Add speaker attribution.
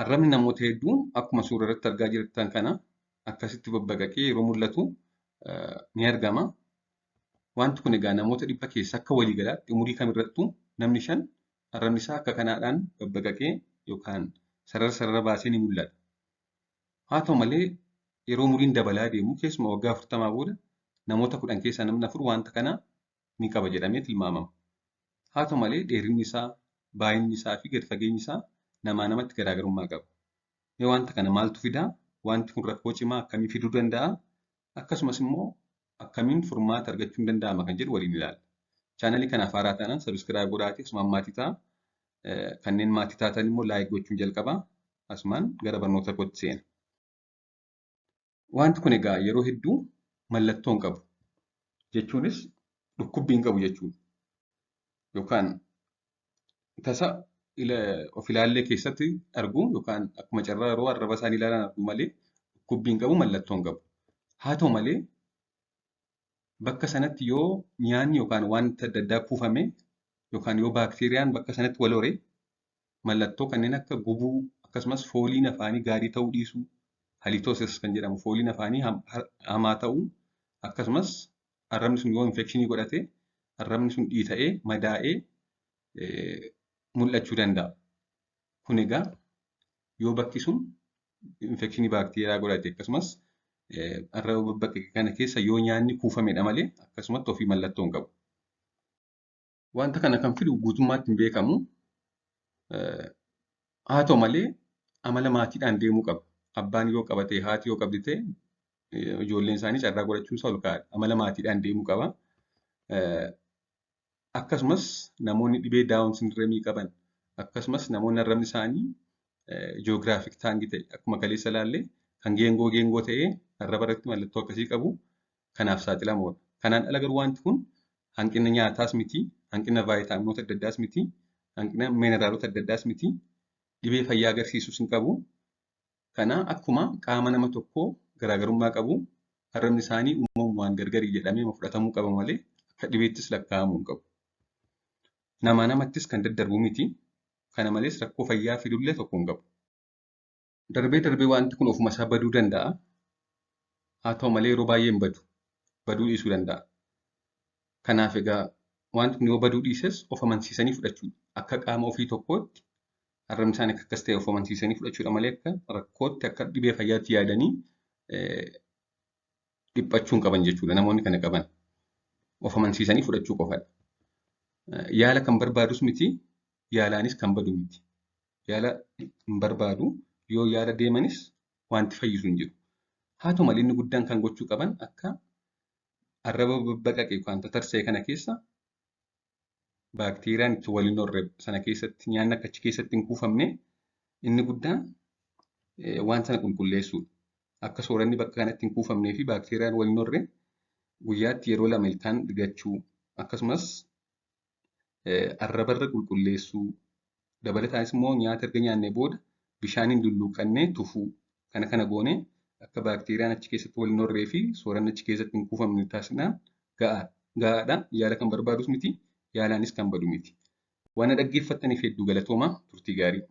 Speaker 1: Arrabni namoota hedduu akkuma suura irratti argaa jirtan kana akkasitti babbaqaqee yeroo mul'atu ni argama. Wanti kun egaa namoota 100 keessa akka waliigalaatti umurii kamirrattuu namni 5 arrabni isaa akka kanaadhaan babbaqaqee yookaan sarara sarara baasee ni mul'ata. Haa ta'u malee yeroo umuriin dabalaa deemu keessumaa waggaa 40 booda namoota 10 keessaa namni 4 wanta kana ni qaba jedhamee tilmaamama. Haa ta'u malee dheerinni isaa, baay'inni isaa fi gadi fageenyi isaa namaa namatti garaagarummaa qaba. Mee wanta kana maaltu fidaa? Wanti kun rakkoo cimaa akkamii fiduu danda'a? Akkasumas immoo akkamiin furmaata argachuun danda'ama kan jedhu waliin ilaalla. Chaanalii kanaaf haaraa taanaan subscribe godhaatii asumaan maatii ta'a. Kanneen maatii taatan immoo like gochuun jalqabaa. Asumaan gara barnoota kootti seena. Wanti kun egaa yeroo hedduu mallattoo hin qabu. Jechuunis dhukkubbii hin qabu jechuudha. Yookaan tasa of ilaallee keessatti argu yookaan akkuma carraa yeroo arraba isaanii ilaalan argu malee dhukkubbii hin qabu, mallattoo hin qabu. Haa ta'u malee bakka sanatti yoo nyaanni yookaan wanta adda addaa kuufame yookaan yoo baakteeriyaan bakka sanatti wal hore mallattoo kanneen akka gubuu akkasumas fooliin afaanii gaarii ta'uu dhiisuu, halitosis kan jedhamu fooliin afaanii hamaa ta'uu, akkasumas arrabni sun yoo infekshinii godhate arrabni sun dhiita'ee madaa'ee mul'achuu danda'a. Kun egaa yoo bakki sun infekshinii baakteeriyaa godhate akkasumas arraba babbaqaqe kana keessa yoo nyaanni kuufamedha malee akkasumatti ofii mallattoo hin qabu. Wanta kana kan fidu guutummaatti hin beekamu. Haa ta'u malee amala maatiidhaan deemuu qaba. Abbaan yoo qabate, haati yoo qabdi ta'e ijoolleen isaanii carraa godhachuun isaa ol ka'aadha. Amala maatiidhaan deemuu qaba. Akkasumas namoonni dhibee Down syndromeii qaban, akkasumas namoonni arrabni isaanii geographic tongue ta'e akkuma kaleessa ilaalle kan geengoo geengoo ta'ee arraba irratti mallattoo akkasii qabu kanaaf saaxilamoodha. Kanaan ala garuu wanti kun hanqina nyaataas miti, hanqina vaayitaaminoota adda addaas miti, hanqina miineraalota adda addaas miti, dhibee fayyaa agarsiisus hin qabu. Kana akkuma qaama nama tokkoo garaagarummaa qabu arrabni isaanii uumamumaan gargari jedhamee fudhatamuu qaba malee akka dhibeettis lakkaa'amuu hin qabu. Namaa namattis kan daddarbu miti. Kana malees rakkoo fayyaa fidullee tokko hin qabu. Darbee darbee wanti kun ofuma isaa baduu danda'a. Haa ta'u malee yeroo baay'ee hin badu. Baduu dhiisuu danda'a. Kanaaf egaa wanti kun yoo baduu dhiises of amansiisanii fudhachuudha. Akka qaama ofii tokkootti arrabni isaanii akka akkas ta'e of amansiisanii fudhachuudha malee akka rakkootti akka dhibee fayyaatti yaadanii dhiphachuu hin qaban jechuudha namoonni kana qaban. Of amansiisanii fudhachuu qofadha. Yaala kan barbaadus miti, yaalaanis kan badu miti. Yaala hin barbaadu, yoo yaala deemanis wanti fayyisu hin jiru. Haa ta'u malee inni guddaan kan gochuu qaban akka arraba babbaqaqe yookaan tatarsa'e kana keessa baakteeriyaan itti wal hin horre sana keessatti nyaanni akka achi keessatti hin kuufamne inni guddaan waan sana qulqulleessuudha. Akka sooranni bakka kanatti hin kuufamnee fi baakteeriyaan wal hin horre guyyaatti yeroo 2 ilkaan rigachuu akkasumas arrabarra qulqulleessuu, dabalataanis immoo nyaata erga nyaannee booda bishaaniin lulluuqqannee tufuu, kana kana goonee akka baakteeriyaan achi keessatti wal hin horree fi sooranni achi keessatti hin kuufamne taasisnaan ga'aadha. Yaala kan barbaadus miti, yaalaanis kan badu miti. Waan na dhaggeeffattaniif hedduu galatoomaa, turtii gaarii.